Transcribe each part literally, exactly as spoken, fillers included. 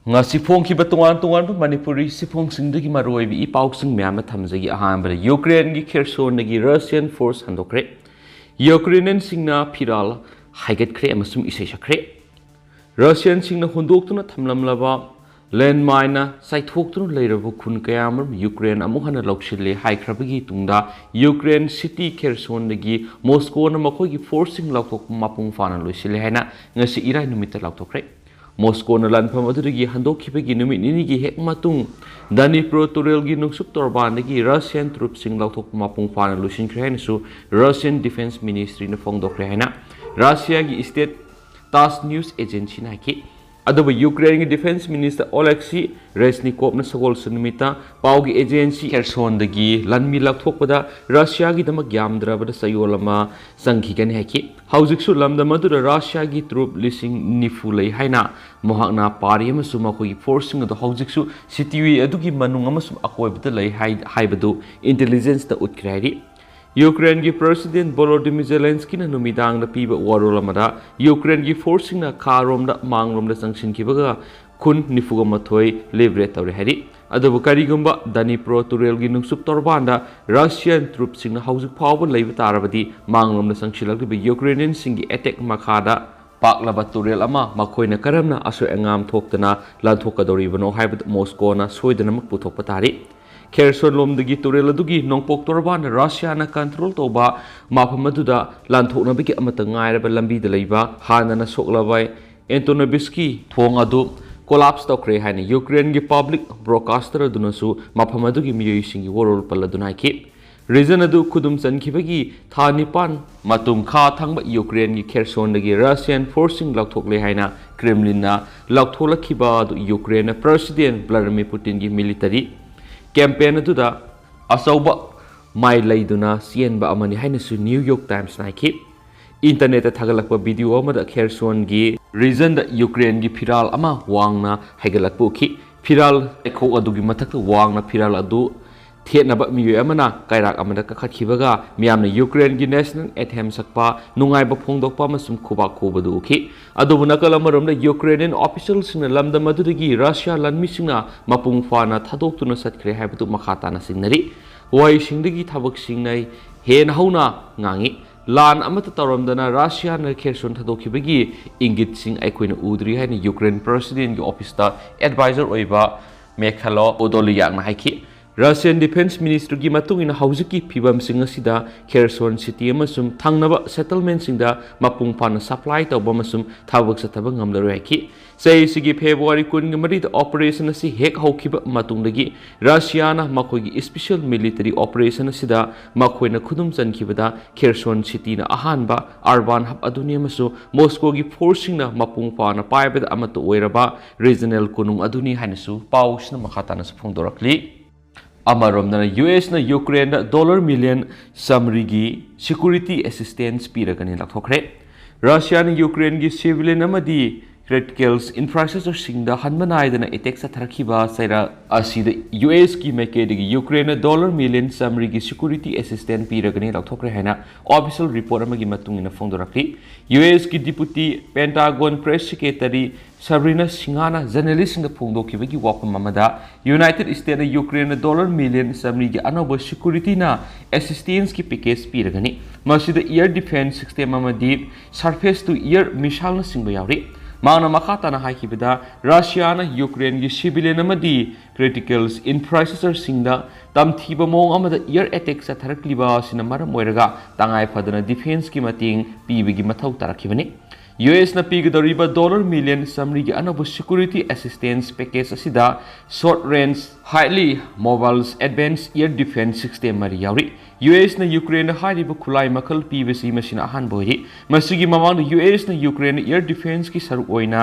ꯉꯁꯤ ꯐꯣꯡꯈꯤꯕ ꯇꯣꯉꯥꯟ ꯇꯣꯉꯥꯟꯕ ꯃꯅꯤꯄꯨꯔꯤ ꯁꯤꯐꯣꯡꯁꯤꯡꯗꯒꯤ ꯃꯔꯨꯑꯣꯏꯕ ꯏ ꯄꯥꯎꯁꯤꯡ ꯃꯌꯥꯝ ꯑꯃ ꯊꯝꯖꯒꯦ꯫ ꯑꯍꯥꯟꯕꯗ, ꯌꯨꯀ꯭ꯔꯦꯟꯒꯤ ꯈꯦꯔꯁꯣꯟꯗꯒꯤ ꯔꯁꯤꯌꯥꯟ ꯐꯣꯔꯁ ꯍꯟꯗꯣꯛꯈ꯭ꯔꯦ꯫ ꯌꯨꯀ꯭ꯔꯦꯅꯤꯌꯟꯁꯤꯡꯅ ꯐꯤꯔꯥꯜ ꯍꯥꯏꯒꯠꯈ꯭ꯔꯦ ꯑꯃꯁꯨꯡ ꯏꯁꯩ ꯁꯛꯈ꯭ꯔꯦ꯫ ꯔꯁꯤꯌꯥꯟꯁꯤꯡꯅ ꯍꯨꯟꯗꯣꯛꯇꯨꯅ ꯊꯝꯂꯝꯂꯕ ꯂꯦꯟꯃꯥꯏꯟꯅ ꯆꯥꯏꯊꯣꯛꯇꯨꯅ ꯂꯩꯔꯕ ꯈꯨꯟ ꯀꯌꯥ ꯑꯃꯔꯣꯝ ꯌꯨꯀ꯭ꯔꯦꯟ ꯑꯃꯨꯛ ꯍꯟꯅ ꯂꯧꯁꯤꯜꯂꯦ ꯍꯥꯏꯈ꯭ꯔꯕꯒꯤ ꯇꯨꯡꯗ, ꯌꯨꯀ꯭ꯔꯦꯟ ꯁꯤꯇꯤ ꯈꯦꯔꯁꯣꯟꯗꯒꯤ ꯃꯣꯁꯀꯣꯅ ꯃꯈꯣꯏꯒꯤ ꯐꯣꯔꯁꯁꯤꯡ ꯂꯧꯊꯣꯛꯄ ꯃꯄꯨꯡ ꯐꯥꯅ ꯂꯣꯏꯁꯤꯜꯂꯦ ꯍꯥꯏꯅ ꯉꯁꯤ ꯏꯔꯥꯏ ꯅꯨꯃꯤꯠꯇ ꯂꯥꯎꯊꯣꯛꯈ꯭ꯔꯦ꯫ ꯃꯣꯁꯀꯣꯅ ꯂꯥꯟꯐꯝ ꯑꯗꯨꯗꯒꯤ ꯍꯟꯗꯣꯛꯈꯤꯕꯒꯤ ꯅꯨꯃꯤꯠ ꯅꯤꯅꯤꯒꯤ ꯍꯦꯛ ꯃꯇꯨꯡ, ꯗꯅꯤꯄ꯭ꯔꯣ ꯇꯨꯔꯦꯜꯒꯤ ꯅꯨꯡꯁꯨꯞ ꯇꯣꯔꯕꯥꯟꯗꯒꯤ ꯔꯁꯤꯌꯥꯟ ꯇ꯭ꯔꯨꯞꯁꯤꯡ ꯂꯧꯊꯣꯛꯄ ꯃꯄꯨꯡ ꯐꯥꯅ ꯂꯣꯏꯁꯤꯟꯈ꯭ꯔꯦ ꯍꯥꯏꯅꯁꯨ ꯔꯁꯤꯌꯥꯟ ꯗꯤꯐꯦꯟꯁ ꯃꯤꯅꯤꯁꯇ꯭ꯔꯤꯅ ꯐꯣꯡꯗꯣꯛꯈ꯭ꯔꯦ ꯍꯥꯏꯅ ꯔꯁꯤꯌꯥꯒꯤ ꯁ꯭ꯇꯦꯠ ꯇꯥꯁ ꯅ꯭ꯌꯨꯁ ꯑꯦꯖꯦꯟꯁꯤꯅ ꯍꯥꯏꯈꯤ꯫ ꯑꯗꯨꯕꯨ ꯌꯨꯀ꯭ꯔꯦꯟꯒꯤ ꯗꯤꯐꯦꯟꯁ ꯃꯤꯅꯤꯁꯇꯔ ꯑꯣꯂꯦꯛꯁꯤ ꯔꯦꯁꯅꯤꯀꯣꯞꯅ ꯁꯒꯣꯜꯁꯦꯟ ꯅꯨꯃꯤꯠꯇ ꯄꯥꯎꯒꯤ ꯑꯦꯖꯦꯟꯁꯤ ꯈꯦꯔꯁꯣꯟꯗꯒꯤ ꯂꯥꯟꯃꯤ ꯂꯧꯊꯣꯛꯄꯗ ꯔꯁꯤꯌꯥꯒꯤꯗꯃꯛ ꯌꯥꯝꯗ꯭ꯔꯕꯗ ꯆꯌꯣꯜ ꯑꯃ ꯆꯪꯈꯤꯒꯅꯤ ꯍꯥꯏꯈꯤ꯫ ꯍꯧꯖꯤꯛꯁꯨ ꯂꯝꯗꯝ ꯑꯗꯨꯗ ꯔꯁꯤꯌꯥꯒꯤ ꯇ꯭ꯔꯨꯞ ꯂꯤꯁꯤꯡ ꯅꯤꯐꯨ ꯂꯩ ꯍꯥꯏꯅ ꯃꯍꯥꯛꯅ ꯄꯥꯔꯤ ꯑꯃꯁꯨꯡ ꯃꯈꯣꯏꯒꯤ ꯐꯣꯔꯁꯁꯤꯡ ꯑꯗꯨ ꯍꯧꯖꯤꯛꯁꯨ ꯁꯤꯇꯤ ꯑꯗꯨꯒꯤ ꯃꯅꯨꯡ ꯑꯃꯁꯨꯡ ꯑꯀꯣꯏꯕꯗ ꯂꯩ ꯍꯥꯏ-, ꯍꯥꯏꯕꯗꯨ ꯏꯟꯇꯦꯂꯤꯖꯦꯟꯁꯇ ꯎꯠꯈ꯭ꯔꯦ ꯍꯥꯏꯔꯤ꯫ ꯌꯨꯀ꯭ꯔꯦꯟꯒꯤ ꯄ꯭ꯔꯦꯁꯤꯗꯦꯟꯠ ꯚꯣꯂꯣꯗꯤꯃꯤꯔ ꯖꯦꯂꯦꯟꯁꯀꯤꯅ ꯅꯨꯃꯤꯗꯥꯡꯗ ꯄꯤꯕ ꯋꯥꯔꯣꯜ ꯑꯃꯗ, ꯌꯨꯀ꯭ꯔꯦꯟꯒꯤ ꯐꯣꯔꯁꯁꯤꯡꯅ ꯈꯥꯔꯣꯝꯗ ꯃꯥꯡꯂꯣꯝꯗ ꯆꯪꯁꯤꯟꯈꯤꯕꯒ ꯈꯨꯟ ꯅꯤꯐꯨꯒ ꯃꯥꯊꯣꯏ ꯂꯤꯕꯔꯦꯠ ꯇꯧꯔꯦ ꯍꯥꯏꯔꯤ꯫ ꯑꯗꯨꯕꯨ ꯀꯔꯤꯒꯨꯝꯕ ꯗꯅꯤꯄ꯭ꯔꯣ ꯇꯨꯔꯦꯜꯒꯤ ꯅꯨꯡꯆꯨꯞ ꯇꯣꯔꯕꯥꯟꯗ ꯔꯁꯤꯌꯥꯟ ꯇ꯭ꯔꯨꯞꯁꯤꯡꯅ ꯍꯧꯖꯤꯛ ꯐꯥꯎꯕ ꯂꯩꯕ ꯇꯥꯔꯕꯗꯤ, ꯃꯥꯡꯂꯣꯝꯗ ꯆꯪꯁꯤꯜꯂꯛꯂꯤꯕ ꯌꯨꯀ꯭ꯔꯦꯅꯤꯌꯟꯁꯤꯡꯒꯤ ꯑꯦꯇꯦꯛ ꯃꯈꯥꯗ ꯄꯥꯛꯂꯕ ꯇꯨꯔꯦꯜ ꯑꯃ ꯃꯈꯣꯏꯅ ꯀꯔꯝꯅ ꯑꯁꯣꯏ ꯑꯉꯥꯝ ꯊꯣꯛꯇꯅ ꯂꯥꯟꯊꯣꯛꯀꯗꯧꯔꯤꯕꯅꯣ ꯍꯥꯏꯕꯗꯨ ꯃꯣꯁꯀꯣꯅ ꯁꯣꯏꯗꯅꯃꯛ ꯄꯨꯊꯣꯛꯄ ꯇꯥꯔꯤ꯫ ꯈꯦꯔꯁꯣꯟ ꯂꯣꯝꯗꯒꯤ ꯇꯨꯔꯦꯜ ꯑꯗꯨꯒꯤ ꯅꯣꯡꯄꯣꯛ ꯇꯣꯔꯕꯥꯟꯗ ꯔꯁꯤꯌꯥꯅ ꯀꯟꯇ꯭ꯔꯣꯜ ꯇꯧꯕ ꯃꯐꯝ ꯑꯗꯨꯗ ꯂꯥꯟꯊꯣꯛꯅꯕꯒꯤ ꯑꯃꯠꯇ ꯉꯥꯏꯔꯕ ꯂꯝꯕꯤꯗ ꯂꯩꯕ ꯍꯥꯟꯅꯅ ꯁꯣꯛꯂꯕ ꯑꯦꯟꯇꯣꯅꯣꯕꯤꯁꯀꯤ ꯊꯣꯡ ꯑꯗꯨ ꯀꯣꯂꯥꯞꯁ ꯇꯧꯈ꯭ꯔꯦ ꯍꯥꯏꯅ ꯌꯨꯀ꯭ꯔꯦꯟꯒꯤ ꯄꯕ꯭ꯂꯤꯛ ꯕ꯭ꯔꯣꯗꯀꯥꯁꯇꯔ ꯑꯗꯨꯅꯁꯨ ꯃꯐꯝ ꯑꯗꯨꯒꯤ ꯃꯤꯑꯣꯏꯁꯤꯡꯒꯤ ꯋꯥꯔꯣꯜ ꯄꯜꯂꯗꯨꯅ ꯍꯥꯏꯈꯤ꯫ ꯔꯤꯖꯟ ꯑꯗꯨ ꯈꯨꯗꯨꯝ ꯆꯟꯈꯤꯕꯒꯤ ꯊꯥ ꯅꯤꯄꯥꯟ ꯃꯇꯨꯡ ꯈꯥ ꯊꯪꯕ ꯌꯨꯀ꯭ꯔꯦꯟꯒꯤ ꯈꯦꯔꯁꯣꯟꯗꯒꯤ ꯔꯁꯤꯌꯥꯟ ꯐꯣꯔꯁꯁꯤꯡ ꯂꯧꯊꯣꯛꯂꯦ ꯍꯥꯏꯅ ꯀ꯭ꯔꯦꯝꯂꯤꯟꯅ ꯂꯥꯎꯊꯣꯛꯂꯛꯈꯤꯕ ꯑꯗꯨ ꯌꯨꯀ꯭ꯔꯦꯟꯅ ꯄ꯭ꯔꯦꯁꯤꯗꯦꯟꯠ ꯚ꯭ꯂꯥꯗꯤꯃꯤꯔ ꯄꯨꯇꯤꯟꯒꯤ ꯃꯤꯂꯤꯇꯔꯤ ꯀꯦꯝꯄꯦꯟ ꯑꯗꯨꯗ ꯑꯆꯧꯕ ꯃꯥꯏ ꯂꯩꯗꯨꯅ ꯆꯦꯟꯕ ꯑꯃꯅꯤ ꯍꯥꯏꯅꯁꯨ ꯅ꯭ꯌꯨ ꯌꯣꯔꯛ ꯇꯥꯏꯝꯁꯅ ꯍꯥꯏꯈꯤ꯫ ꯏꯟꯇꯔꯅꯦꯠꯇ ꯊꯥꯒꯠꯂꯛꯄ ꯚꯤꯗꯤꯑꯣ ꯑꯃꯗ ꯈꯦꯔꯁꯣꯟꯒꯤ ꯔꯤꯖꯟꯗ ꯌꯨꯀ꯭ꯔꯦꯟꯒꯤ ꯐꯤꯔꯥꯜ ꯑꯃ ꯋꯥꯡꯅ ꯍꯥꯏꯒꯠꯂꯛꯄ ꯎꯈꯤ꯫ ꯐꯤꯔꯥꯜ ꯂꯩꯈꯣꯛ ꯑꯗꯨꯒꯤ ꯃꯊꯛꯇ ꯋꯥꯡꯅ ꯐꯤꯔꯥꯜ ꯑꯗꯨ ꯊꯦꯠꯅꯕ ꯃꯤꯑꯣꯏ ꯑꯃꯅ ꯀꯩꯔꯥꯛ ꯑꯃꯗ ꯀꯥꯈꯠꯈꯤꯕꯒ ꯃꯤꯌꯥꯝꯅ ꯌꯨꯀ꯭ꯔꯦꯟꯒꯤ ꯅꯦꯁꯅꯦꯜ ꯑꯦꯊꯦꯝ ꯁꯛꯄ, ꯅꯨꯡꯉꯥꯏꯕ ꯐꯣꯡꯗꯣꯛꯄ ꯑꯃꯁꯨꯡ ꯈꯨꯕꯥꯛ ꯈꯨꯕꯗꯨ ꯎꯈꯤ꯫ ꯑꯗꯨꯕꯨ ꯅꯥꯀꯜ ꯑꯃꯔꯣꯝꯗ ꯌꯨꯀ꯭ꯔꯦꯅꯤꯌꯟ ꯑꯣꯐꯤꯁꯤꯌꯦꯜꯁꯤꯡꯅ ꯂꯝꯗꯝ ꯑꯗꯨꯗꯒꯤ ꯔꯁꯤꯌꯥ ꯂꯥꯟꯃꯤꯁꯤꯡꯅ ꯃꯄꯨꯡ ꯐꯥꯅ ꯊꯥꯗꯣꯛꯇꯨꯅ ꯆꯠꯈ꯭ꯔꯦ ꯍꯥꯏꯕꯗꯨ ꯃꯈꯥ ꯇꯥꯅ ꯆꯤꯡꯅꯔꯤ꯫ ꯋꯥꯍꯩꯁꯤꯡꯗꯒꯤ ꯊꯕꯛꯁꯤꯡꯅ ꯍꯦꯟꯅ ꯍꯧꯅ ꯉꯥꯡꯏ꯫ ꯂꯥꯟ ꯑꯃꯠꯇ ꯇꯧꯔꯝꯗꯅ ꯔꯁꯤꯌꯥꯅ ꯈꯦꯔꯁꯣꯟ ꯊꯥꯗꯣꯛꯈꯤꯕꯒꯤ ꯏꯪꯒꯤꯠꯁꯤꯡ ꯑꯩꯈꯣꯏꯅ ꯎꯗ꯭ꯔꯤ ꯍꯥꯏꯅ ꯌꯨꯀ꯭ꯔꯦꯟ ꯄ꯭ꯔꯦꯁꯤꯗꯦꯟꯒꯤ ꯑꯣꯐꯤꯁꯇ ꯑꯦꯗꯚꯥꯏꯖꯔ ꯑꯣꯏꯕ ꯃꯦꯈꯥꯂꯣ ꯄꯣꯗꯣꯂꯤꯌꯥꯛꯅ ꯍꯥꯏꯈꯤ꯫ ꯔꯁꯤꯌꯟ ꯗꯤꯐꯦꯟꯁ ꯃꯤꯅꯤꯁꯇ꯭ꯔꯤꯒꯤ ꯃꯇꯨꯡ ꯏꯟꯅ ꯍꯧꯖꯤꯛꯀꯤ ꯐꯤꯕꯝꯁꯤꯡ ꯑꯁꯤꯗ ꯈꯦꯔꯁꯣꯟ ꯁꯤꯇꯤ ꯑꯃꯁꯨꯡ ꯊꯪꯅꯕ ꯁꯦꯇꯜꯃꯦꯟꯁꯤꯡꯗ ꯃꯄꯨꯡ ꯐꯥꯅ ꯁꯄ꯭ꯂꯥꯏ ꯇꯧꯕ ꯑꯃꯁꯨꯡ ꯊꯕꯛ ꯆꯠꯊꯕ ꯉꯝꯂꯔꯣꯏ ꯍꯥꯏꯈꯤ꯫ ꯆꯍꯤꯁꯤꯒꯤ ꯐꯦꯕ꯭ꯔꯨꯋꯥꯔꯤ ꯀꯨꯟꯒ ꯃꯔꯤꯗ ꯑꯣꯄꯔꯦꯁꯟ ꯑꯁꯤ ꯍꯦꯛ ꯍꯧꯈꯤꯕ ꯃꯇꯨꯡꯗꯒꯤ ꯔꯁꯤꯌꯥꯅ ꯃꯈꯣꯏꯒꯤ ꯏꯁꯄꯤꯁꯤꯌꯦꯜ ꯃꯤꯂꯤꯇꯔꯤ ꯑꯣꯄꯔꯦꯁꯟ ꯑꯁꯤꯗ ꯃꯈꯣꯏꯅ ꯈꯨꯗꯨꯝ ꯆꯟꯈꯤꯕꯗ ꯈꯦꯔꯁꯣꯟ ꯁꯤꯇꯤꯅ ꯑꯍꯥꯟꯕ ꯑꯔꯕꯥꯟ ꯍꯕ ꯑꯗꯨꯅꯤ ꯑꯃꯁꯨꯡ ꯃꯣꯁꯀꯣꯒꯤ ꯐꯣꯔꯁꯁꯤꯡꯅ ꯃꯄꯨꯡ ꯐꯥꯅ ꯄꯥꯏꯕꯗ ꯑꯃꯠꯇ ꯑꯣꯏꯔꯕ ꯔꯤꯖꯅꯦꯜ ꯀꯣꯅꯨꯡ ꯑꯗꯨꯅꯤ ꯍꯥꯏꯅꯁꯨ ꯄꯥꯎꯁꯤꯅ ꯃꯈꯥ ꯇꯥꯅꯁꯨ ꯐꯣꯡꯗꯣꯔꯛꯂꯤ꯫ ꯑꯃꯔꯣꯝꯗꯅ ꯌꯨ ꯑꯦꯁꯅ ꯌꯨꯀ꯭ꯔꯦꯟꯗ ꯗꯣꯂꯔ ꯃꯤꯂꯤꯌꯟ ꯆꯥꯃꯔꯤꯒꯤ ꯁꯦꯀ꯭ꯌꯨꯔꯤꯇꯤ ꯑꯦꯁꯤꯁꯇꯦꯟꯁ ꯄꯤꯔꯒꯅꯤ ꯂꯥꯎꯊꯣꯛꯈ꯭ꯔꯦ꯫ ꯔꯁꯤꯌꯥꯅ ꯌꯨꯀ꯭ꯔꯦꯟꯒꯤ ꯁꯤꯚꯤꯂꯤꯌꯟ ꯑꯃꯗꯤ ꯀ꯭ꯔꯤꯇꯤꯀꯦꯜꯁ ꯏꯟꯐ꯭ꯔꯥꯁ꯭ꯇ꯭ꯔꯛꯆꯔꯁꯤꯡꯗ ꯍꯟꯕ ꯅꯥꯏꯗꯅ ꯑꯦꯇꯦꯛ ꯆꯠꯊꯔꯛꯈꯤꯕ ꯆꯩꯔꯥꯛ ꯑꯁꯤꯗ ꯌꯨ ꯑꯦꯁꯀꯤ ꯃꯥꯏꯀꯩꯗꯒꯤ ꯌꯨꯀ꯭ꯔꯦꯟꯗ ꯗꯣꯂꯔ ꯃꯤꯂꯤꯌꯟ ꯆꯥꯃꯔꯤꯒꯤ ꯁꯦꯀ꯭ꯌꯨꯔꯤꯇꯤ ꯑꯦꯁꯤꯁꯇꯦꯟꯁ ꯄꯤꯔꯒꯅꯤ ꯂꯥꯎꯊꯣꯛꯈ꯭ꯔꯦ ꯍꯥꯏꯅ ꯑꯣꯐꯤꯁꯤꯌꯦꯜ ꯔꯤꯄꯣꯔꯠ ꯑꯃꯒꯤ ꯃꯇꯨꯡ ꯏꯟꯅ ꯐꯣꯡꯗꯣꯔꯛꯂꯤ꯫ ꯌꯨ ꯑꯦꯁꯀꯤ deputy Pentagon press secretary Sabrina ꯁꯤꯡꯍꯥꯅ ꯖꯔꯅꯦꯂꯤꯁꯁꯤꯡꯗ ꯐꯣꯡꯗꯣꯛꯈꯤꯕꯒꯤ ꯋꯥꯐꯝ ꯑꯃꯗ, ꯌꯨꯅꯥꯏꯇꯦꯗ ꯁ꯭ꯇꯦꯠꯅ ꯌꯨꯀ꯭ꯔꯦꯟꯗ ꯗꯣꯂꯔ ꯃꯤꯂꯤꯌꯟ ꯆꯥꯃꯔꯤꯒꯤ ꯑꯅꯧꯕ ꯁꯦꯀ꯭ꯌꯨꯔꯤꯇꯤꯅ ꯑꯦꯁꯤꯁꯇꯦꯟꯁꯀꯤ ꯄꯦꯀꯦꯖ ꯄꯤꯔꯒꯅꯤ꯫ ꯃꯁꯤꯗ ꯑꯦꯌꯔ ꯗꯤꯐꯦꯟꯁ ꯁꯤꯁꯇꯦꯝ ꯑꯃꯗꯤ ꯁꯔꯐꯦꯁ ꯇꯨ ꯑꯦꯌꯔ ꯃꯤꯁꯥꯏꯜꯅꯆꯤꯡꯕ ꯌꯥꯎꯔꯤ꯫ ꯃꯍꯥꯛꯅ ꯃꯈꯥ ꯇꯥꯅ ꯍꯥꯏꯈꯤꯕꯗ, ꯔꯁꯤꯌꯥꯅ ꯌꯨꯀ꯭ꯔꯦꯟꯒꯤ ꯁꯤꯚꯤꯂꯤꯌꯟ ꯑꯃꯗꯤ ꯀ꯭ꯔꯤꯇꯤꯀꯦꯜꯁ ꯏꯟꯐ꯭ꯔꯥꯁ꯭ꯇ꯭ꯔꯛꯆꯔꯁꯤꯡꯗ ꯇꯝꯊꯤꯕ ꯃꯑꯣꯡ ꯑꯃꯗ ꯑꯦꯌꯔ ꯑꯦꯇꯦꯛ ꯆꯠꯊꯔꯛꯂꯤꯕ ꯑꯁꯤꯅ ꯃꯔꯝ ꯑꯣꯏꯔꯒ ꯇꯉꯥꯏ ꯐꯗꯅ ꯗꯤꯐꯦꯟꯁꯀꯤ ꯃꯇꯦꯡ ꯄꯤꯕꯒꯤ ꯃꯊꯧ ꯇꯥꯔꯛꯈꯤꯕꯅꯤ꯫ ꯌꯨ ꯑꯦꯁꯅ ꯄꯤꯒꯗꯧꯔꯤꯕ ꯗꯣꯂꯔ ꯃꯤꯂꯤꯌꯟ ꯆꯥꯃꯔꯤꯒꯤ ꯑꯅꯧꯕ ꯁꯦꯀ꯭ꯌꯨꯔꯤꯇꯤ ꯑꯦꯁꯤꯁꯇꯦꯟꯁ ꯄꯦꯀꯦꯖ ꯑꯁꯤꯗ short range, highly mobile advanced air defence system ꯃꯔꯤ ꯌꯥꯎꯔꯤ꯫ ꯌꯨ ꯑꯦꯁꯅ ꯌꯨꯀ꯭ꯔꯦꯟꯗ ꯍꯥꯏꯔꯤꯕ ꯈꯨꯠꯂꯥꯏ ꯃꯈꯜ ꯄꯤꯕꯁꯤ ꯃꯁꯤꯅ ꯑꯍꯥꯟꯕ ꯑꯣꯏꯔꯤ꯫ ꯃꯁꯤꯒꯤ ꯃꯃꯥꯡꯗ ꯌꯨ ꯑꯦꯁꯅ ꯌꯨꯀ꯭ꯔꯦꯟꯗ ꯑꯦꯌꯔ ꯗꯤꯐꯦꯟꯁꯀꯤ ꯁꯔꯨꯛ ꯑꯣꯏꯅ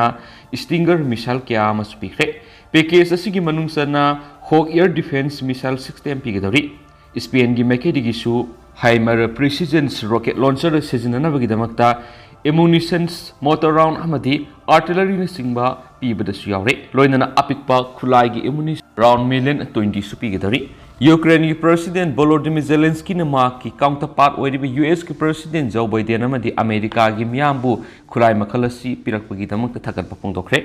ꯁ꯭ꯇꯤꯡꯒꯔ ꯃꯤꯁꯥꯏꯜ ꯀꯌꯥ ꯑꯃꯁꯨ ꯄꯤꯈ꯭ꯔꯦ꯫ ꯄꯦꯀꯦꯖ ꯑꯁꯤꯒꯤ ꯃꯅꯨꯡ ꯆꯟꯅ Hawk air defence missile system ꯄꯤꯒꯗꯧꯔꯤ꯫ ꯁ꯭ꯄꯦꯟꯒꯤ ꯃꯥꯏꯀꯩꯗꯒꯤꯁꯨ ꯍꯥꯏꯃꯔ ꯄ꯭ꯔꯤꯁꯤꯖꯟ ꯔꯣꯀꯦꯠ ꯂꯣꯟꯆꯔ ꯁꯤꯖꯤꯟꯅꯅꯕꯒꯤꯗꯃꯛꯇ ꯑꯦꯃꯨꯅꯤꯁꯟꯁ, ꯃꯣꯇꯣꯔ ꯔꯥꯎꯟ ꯑꯃꯗꯤ ꯑꯥꯔꯇꯤꯂꯔꯤꯅꯆꯤꯡꯕ ꯄꯤꯕꯗꯁꯨ ꯌꯥꯎꯔꯦ꯫ ꯂꯣꯏꯅꯅ ꯑꯄꯤꯛꯄ ꯈꯨꯠꯂꯥꯏꯒꯤ ꯑꯦꯃꯨꯅꯤꯁꯟ ꯔꯥꯎꯟ ꯃꯤꯂꯤꯌꯟ ꯇ꯭ꯋꯦꯟꯇꯤꯁꯨ ꯄꯤꯒꯗꯧꯔꯤ꯫ ꯌꯨꯀ꯭ꯔꯦꯟꯒꯤ President Volodymyr Zelenskyꯅ ꯃꯍꯥꯛꯀꯤ counterpart ꯑꯣꯏꯔꯤꯕ ꯌꯨ ꯑꯦꯁꯀꯤ President Joe Biden ꯑꯃꯗꯤ ꯑꯃꯦꯔꯤꯀꯥꯒꯤ ꯃꯤꯌꯥꯝꯕꯨ ꯈꯨꯠꯂꯥꯏ ꯃꯈꯜ ꯑꯁꯤ ꯄꯤꯔꯛꯄꯒꯤꯗꯃꯛꯇ ꯊꯥꯒꯠꯄ ꯐꯣꯡꯗꯣꯛꯈ꯭ꯔꯦ꯫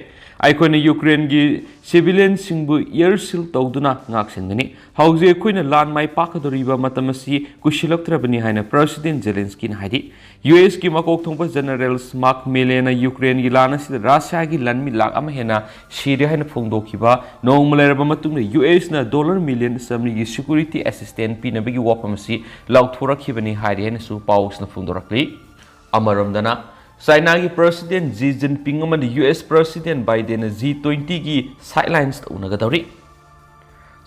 "ꯑꯩꯈꯣꯏꯅ ꯌꯨꯀ꯭ꯔꯦꯟꯒꯤ civilianꯁꯤꯡꯕꯨ air shield ꯇꯧꯗꯨꯅ ꯉꯥꯛꯁꯦꯟꯒꯅꯤ꯫ ꯍꯧꯖꯤꯛ ꯑꯩꯈꯣꯏꯅ ꯂꯥꯟ ꯃꯥꯏ ꯄꯥꯛꯀꯗꯧꯔꯤꯕ ꯃꯇꯝ ꯑꯁꯤ ꯀꯨꯏꯁꯤꯜꯂꯛꯇ꯭ꯔꯕꯅꯤ" ꯍꯥꯏꯅ President Zelenskyꯅ ꯍꯥꯏꯔꯤ꯫ ꯌꯨ ꯑꯦꯁꯀꯤ ꯃꯀꯣꯛ ꯊꯣꯡꯕ General Mark Milleyꯅ ꯌꯨꯀ꯭ꯔꯦꯟꯒꯤ ꯂꯥꯟ ꯑꯁꯤꯗ ꯔꯁꯤꯌꯥꯒꯤ ꯂꯥꯟꯃꯤ ꯂꯥꯈ ꯑꯃ ꯍꯦꯟꯅ ꯁꯤꯔꯦ ꯍꯥꯏꯅ ꯐꯣꯡꯗꯣꯛꯈꯤꯕ ꯅꯣꯡꯃ ꯂꯩꯔꯕ ꯃꯇꯨꯡꯗ, ꯌꯨ ꯑꯦꯁꯅ ꯗꯣꯂꯔ ꯃꯤꯂꯤꯌꯟ ꯆꯥꯃꯔꯤꯒꯤ security assistance ꯄꯤꯅꯕꯒꯤ ꯋꯥꯐꯝ ꯑꯁꯤ ꯂꯥꯎꯊꯣꯔꯛꯈꯤꯕꯅꯤ ꯍꯥꯏꯔꯤ ꯍꯥꯏꯅꯁꯨ ꯄꯥꯎꯁꯤꯅ ꯐꯣꯡꯗꯣꯔꯛꯂꯤ꯫ ꯑꯃꯔꯣꯝꯗꯅ, ꯆꯥꯏꯅꯥꯒꯤ President Xi Jinping ꯑꯃꯗꯤ ꯌꯨ ꯑꯦꯁ President Bidenꯅ G twentyꯒꯤ sidelinesꯇ ꯎꯅꯒꯗꯧꯔꯤ꯫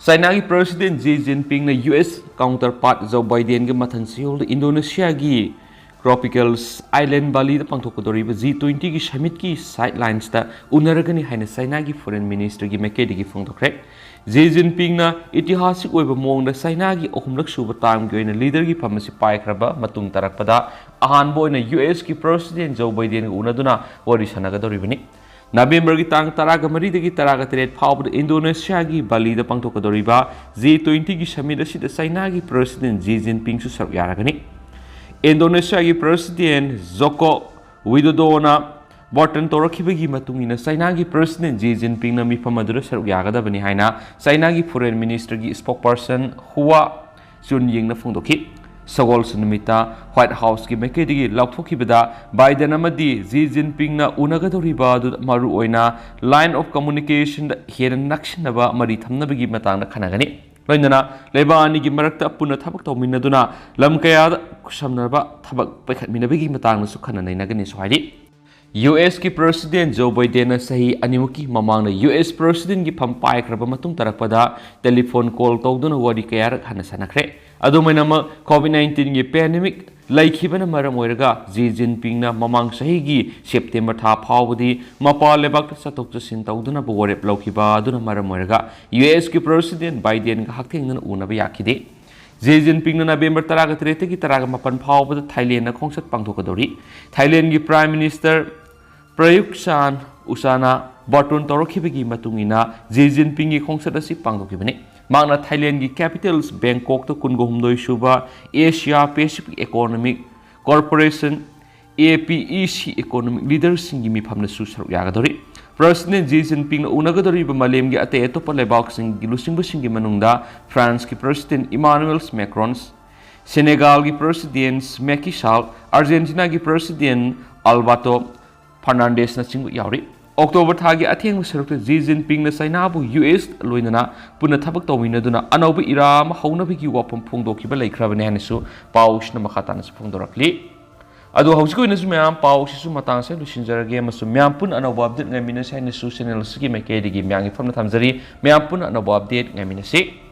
ꯆꯥꯏꯅꯥꯒꯤ President Xi Jinpingꯅ ꯌꯨ ꯑꯦꯁ counterpart Joe Bidenꯒ ꯃꯊꯪ ꯆꯌꯣꯜꯗ ꯏꯟꯗꯣꯅꯦꯁꯤꯌꯥꯒꯤ tropical island Baliꯗ ꯄꯥꯡꯊꯣꯛꯀꯗꯧꯔꯤꯕ G twentyꯒꯤ summitꯀꯤ sidelinesꯇ ꯎꯅꯔꯒꯅꯤ ꯍꯥꯏꯅ ꯆꯥꯏꯅꯥꯒꯤ Foreign Ministerꯒꯤ ꯃꯥꯏꯀꯩꯗꯒꯤ ꯐꯣꯡꯗꯣꯛꯈ꯭ꯔꯦ꯫ Xi Jinpingꯅ ꯏꯇꯤꯍꯥꯁꯤꯛ ꯑꯣꯏꯕ ꯃꯑꯣꯡꯗ ꯆꯥꯏꯅꯥꯒꯤ ꯑꯍꯨꯝꯂꯛ ꯁꯨꯕ termꯒꯤ ꯑꯣꯏꯅ leaderꯒꯤ ꯐꯝ ꯑꯁꯤ ꯄꯥꯏꯈ꯭ꯔꯕ ꯃꯇꯨꯡ ꯇꯥꯔꯛꯄꯗ ꯑꯍꯥꯟꯕ ꯑꯣꯏꯅ ꯌꯨ ꯑꯦꯁꯀꯤ President Joe Bidenꯒ ꯎꯅꯗꯨꯅ ꯋꯥꯔꯤ ꯁꯥꯟꯅꯒꯗꯧꯔꯤꯕꯅꯤ꯫ ꯅꯕꯦꯝꯕꯔꯒꯤ ꯇꯥꯡ ꯇꯔꯥꯒ ꯃꯔꯤꯗꯒꯤ ꯇꯔꯥꯒ ꯇꯔꯦꯠ ꯐꯥꯎꯕꯗ ꯏꯟꯗꯣꯅꯦꯁꯤꯌꯥꯒꯤ ꯕꯥꯂꯤꯗ ꯄꯥꯡꯊꯣꯛꯀꯗꯧꯔꯤꯕ G twentyꯒꯤ summit ꯑꯁꯤꯗ ꯆꯥꯏꯅꯥꯒꯤ President Xi Jinpingꯁꯨ ꯁꯔꯨꯛ ꯌꯥꯔꯒꯅꯤ꯫ ꯏꯟꯗꯣꯅꯦꯁꯤꯌꯥꯒꯤ President Joko Widodoꯅ ꯕꯥꯔꯇꯟ ꯇꯧꯔꯛꯈꯤꯕꯒꯤ ꯃꯇꯨꯡ ꯏꯟꯅ ꯆꯥꯏꯅꯥꯒꯤ President Xi Jinpingꯅ ꯃꯤꯐꯝ ꯑꯗꯨꯗ ꯁꯔꯨꯛ ꯌꯥꯒꯗꯕꯅꯤ ꯍꯥꯏꯅ ꯆꯥꯏꯅꯥꯒꯤ Foreign Ministerꯒꯤ spokesperson Hua Chunyingꯅ ꯐꯣꯡꯗꯣꯛꯈꯤ꯫ ꯁꯒꯣꯜꯁꯦꯟ ꯅꯨꯃꯤꯠꯇ White Houseꯀꯤ ꯃꯥꯏꯀꯩꯗꯒꯤ ꯂꯥꯎꯊꯣꯛꯈꯤꯕꯗ, Biden ꯑꯃꯗꯤ Xi Jinpingꯅ ꯎꯅꯒꯗꯧꯔꯤꯕ ꯑꯗꯨ ꯃꯔꯨꯑꯣꯏꯅ line of communicationꯗ ꯍꯦꯟꯅ ꯅꯛꯁꯤꯟꯅꯕ ꯃꯔꯤ ꯊꯝꯅꯕꯒꯤ ꯃꯇꯥꯡꯗ ꯈꯟꯅꯒꯅꯤ꯫ ꯂꯣꯏꯅꯅ ꯂꯩꯕꯥꯛ ꯑꯅꯤꯒꯤ ꯃꯔꯛꯇ ꯄꯨꯟꯅ ꯊꯕꯛ ꯇꯧꯃꯤꯟꯅꯗꯨꯅ ꯂꯝ ꯀꯌꯥꯗ ꯈꯨꯠꯁꯝꯅꯕ ꯊꯕꯛ ꯄꯥꯏꯈꯠꯃꯤꯟꯅꯕꯒꯤ ꯃꯇꯥꯡꯗꯁꯨ ꯈꯟꯅ ꯅꯩꯅꯒꯅꯤꯁꯨ ꯍꯥꯏꯔꯤ꯫ ꯌꯨ ꯑꯦꯁꯀꯤ President Joe Bidenꯅ ꯆꯍꯤ ꯑꯅꯤꯃꯨꯛꯀꯤ ꯃꯃꯥꯡꯗ ꯌꯨ ꯑꯦꯁ Presidentꯒꯤ ꯐꯝ ꯄꯥꯏꯈ꯭ꯔꯕ ꯃꯇꯨꯡ ꯇꯥꯔꯛꯄꯗ telephone call ꯇꯧꯗꯨꯅ ꯋꯥꯔꯤ ꯀꯌꯥꯔꯛ ꯍꯟꯅ ꯁꯥꯟꯅꯈ꯭ꯔꯦ꯫ ꯑꯗꯨꯃꯥꯏꯅꯃꯛ, COVID nineteenꯒꯤ pandemic ꯂꯩꯈꯤꯕꯅ ꯃꯔꯝ ꯑꯣꯏꯔꯒ Xi Jinpingꯅ ꯃꯃꯥꯡ ꯆꯍꯤꯒꯤ September ꯊꯥ ꯐꯥꯎꯕꯗꯤ ꯃꯄꯥꯟ ꯂꯩꯕꯥꯛꯇ ꯆꯠꯊꯣꯛ ꯆꯠꯁꯤꯟ ꯇꯧꯗꯅꯕ ꯋꯥꯔꯦꯞ ꯂꯧꯈꯤꯕ ꯑꯗꯨꯅ ꯃꯔꯝ ꯑꯣꯏꯔꯒ ꯌꯨ ꯑꯦꯁꯀꯤ President Bidenꯒ ꯍꯛꯊꯦꯡꯅꯅ ꯎꯅꯕ ꯌꯥꯈꯤꯗꯦ꯫ Xi Jinpingꯅ ꯅꯕꯦꯝꯕꯔ ꯇꯔꯥꯒ ꯇꯔꯦꯠꯇꯒꯤ ꯇꯔꯥꯒ ꯃꯥꯄꯟ ꯐꯥꯎꯕꯗ ꯊꯥꯏꯂꯦꯟꯗ ꯈꯣꯡꯆꯠ ꯄꯥꯡꯊꯣꯛꯀꯗꯧꯔꯤ꯫ ꯊꯥꯏꯂꯦꯟꯗꯒꯤ Prime Minister Prayut Chan-o-chana ꯕꯥꯔꯇꯣꯟ ꯇꯧꯔꯛꯈꯤꯕꯒꯤ ꯃꯇꯨꯡ ꯏꯟꯅ Xi Jinpingꯒꯤ ꯈꯣꯡꯆꯠ ꯑꯁꯤ ꯄꯥꯡꯊꯣꯛꯈꯤꯕꯅꯤ꯫ ꯃꯍꯥꯛꯅ ꯊꯥꯏꯂꯦꯟꯒꯤ capital ꯕꯦꯡꯀꯣꯛꯇ ꯀꯨꯟꯒ ꯍꯨꯝꯗꯣꯏ ꯁꯨꯕ Asia Pacific Economic Cooperation, A P E C, economic leaderꯁꯤꯡꯒꯤ ꯃꯤꯐꯝꯗꯁꯨ ꯁꯔꯨꯛ ꯌꯥꯒꯗꯧꯔꯤ꯫ President Xi Jinpingꯅ ꯎꯅꯒꯗꯧꯔꯤꯕ ꯃꯥꯂꯦꯝꯒꯤ ꯑꯇꯩ ꯑꯇꯣꯞꯄ ꯂꯩꯕꯥꯛꯁꯤꯡꯒꯤ ꯂꯨꯆꯤꯡꯕꯁꯤꯡꯒꯤ ꯃꯅꯨꯡꯗ Franceꯀꯤ President Emmanuel Macron, Senegalꯒꯤ President Macky Sall, Argentinaꯒꯤ President Alberto Fernandezꯅꯆꯤꯡꯕ ꯌꯥꯎꯔꯤ꯫ October ꯊꯥꯒꯤ ꯑꯊꯦꯡꯕ ꯁꯔꯨꯛꯇ Xi Jinpingꯅ ꯆꯥꯏꯅꯥꯕꯨ U S ꯂꯣꯏꯅꯅ ꯄꯨꯟꯅ ꯊꯕꯛ ꯇꯧꯃꯤꯟꯅꯗꯨꯅ ꯑꯅꯧꯕ ꯏꯔꯥ ꯑꯃ ꯍꯧꯅꯕꯒꯤ ꯋꯥꯐꯝ ꯐꯣꯡꯗꯣꯛꯈꯤꯕ ꯂꯩꯈ꯭ꯔꯕꯅꯤ ꯍꯥꯏꯅꯁꯨ ꯄꯥꯎꯁꯤꯅ ꯃꯈꯥ ꯇꯥꯅꯁꯨ ꯐꯣꯡꯗꯣꯔꯛꯂꯤ꯫ ꯑꯗꯣ ꯍꯧꯖꯤꯛꯀꯤ ꯑꯣꯏꯅꯁꯨ ꯃꯌꯥꯝ ꯄꯥꯎꯁꯤꯁꯨ ꯃꯇꯥꯡꯁꯦ ꯂꯣꯏꯁꯤꯟꯖꯔꯒꯦ ꯑꯃꯁꯨꯡ ꯃꯌꯥꯝ ꯄꯨꯟꯅ ꯑꯅꯧꯕ update ꯉꯥꯏꯃꯤꯟꯅꯁꯤ ꯍꯥꯏꯅꯁꯨ channel ꯑꯁꯤꯒꯤ ꯃꯥꯏꯀꯩꯗꯒꯤ ꯃꯌꯥꯝꯒꯤ ꯐꯝꯅ ꯊꯝꯖꯔꯤ꯫ ꯃꯌꯥꯝ ꯄꯨꯟꯅ ꯑꯅꯧꯕ update ꯉꯥꯏꯃꯤꯟꯅꯁꯤ꯫